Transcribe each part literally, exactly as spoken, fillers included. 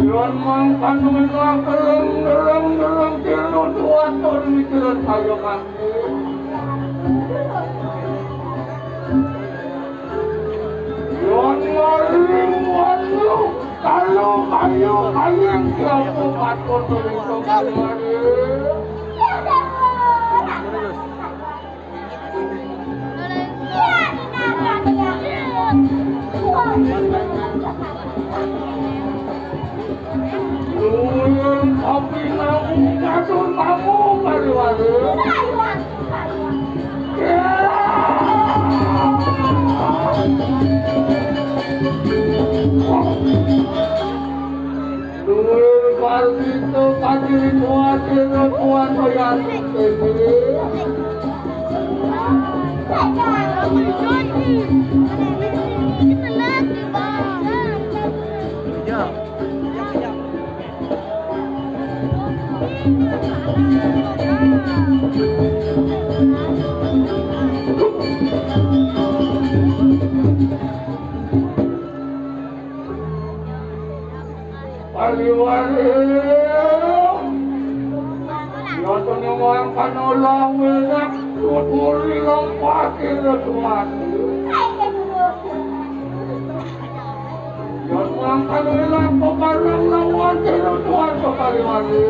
Yen mangkan wina kelem-kelem-kelem tilu dua ton mikiran saya mati. Yen maring wanu, kalau kayu kayang siapa patut berhitung kembali. Nulung kopi namu jatuh tamu kali-kali. Nulung Parwito kajiri kuatir kuat bayar. Paliwari, ya tenang kanola wenak, tuturi lampake retuan. Ya tenang kanola peparang lawan retuan pepaliwari.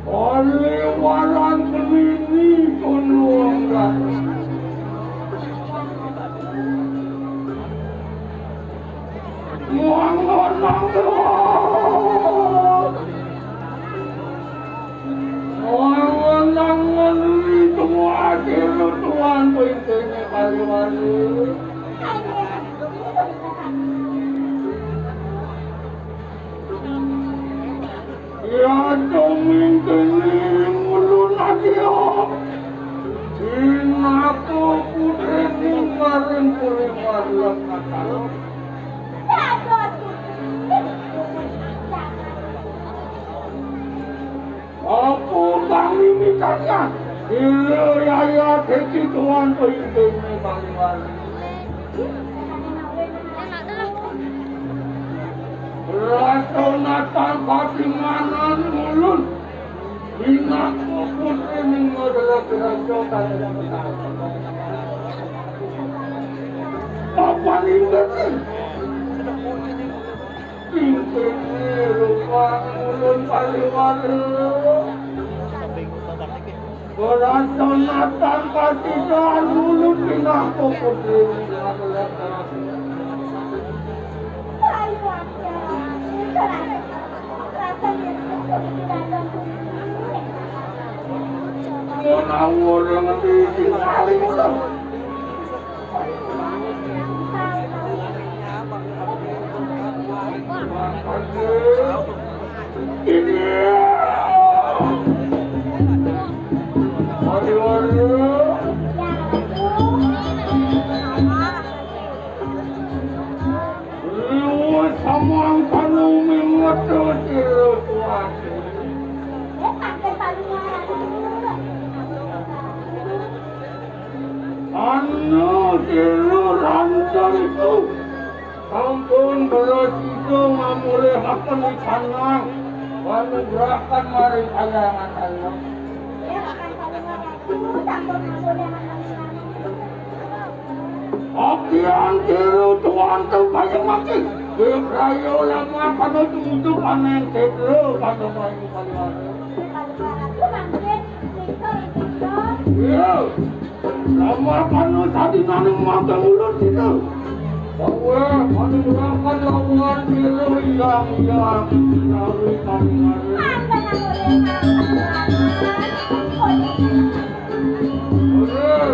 Paliwaran Kediri Gunung Raja. Mangga nang Mangga nang Kediri semua akhir tuan pemimpinnya kali-kali. Ya, doming kene ngulun aja. Pinaka putrene maring Puri Marlakatara. Apa kami mikarya? Ila yaya dadi tuan pemimpinnya kali-kali. Natang katimanan ulun. Pinaka putri ning adalah kerajaan. Apa ning tingkir rupa ulun paliwara. Berasa natang katidahan ulun pinaka putri. Mun awur yang ngerti sing paling. Samang kanu mimut tuh, Tuhan. Anu tiru rancang itu sampun berasida ngamulihaken ikanang, manugrahaken maring Kahyangan Allah. Apian tiru tuan tepaya mati. Depraya lama kana tumuju panen tiru pada mayu kaliwara. Iya. Lamar kanu sadinaning mangke ulun kita. Bahwa menurunkan lawan kilo yang yang melalui kalian. Bener.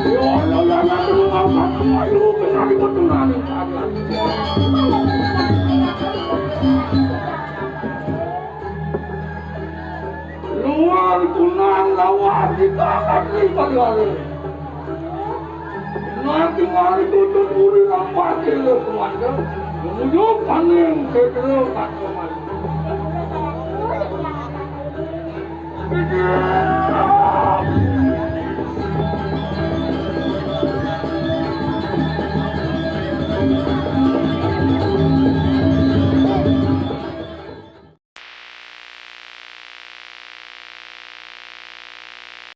Ya Allah, ya Allah, menurunkan ayu menari keturunan kalian. Luar tunang lawan kita akan ring kaliwari. Nanti mari tutup puri rampas dulu kemana. Menuju paning kedua kata mari.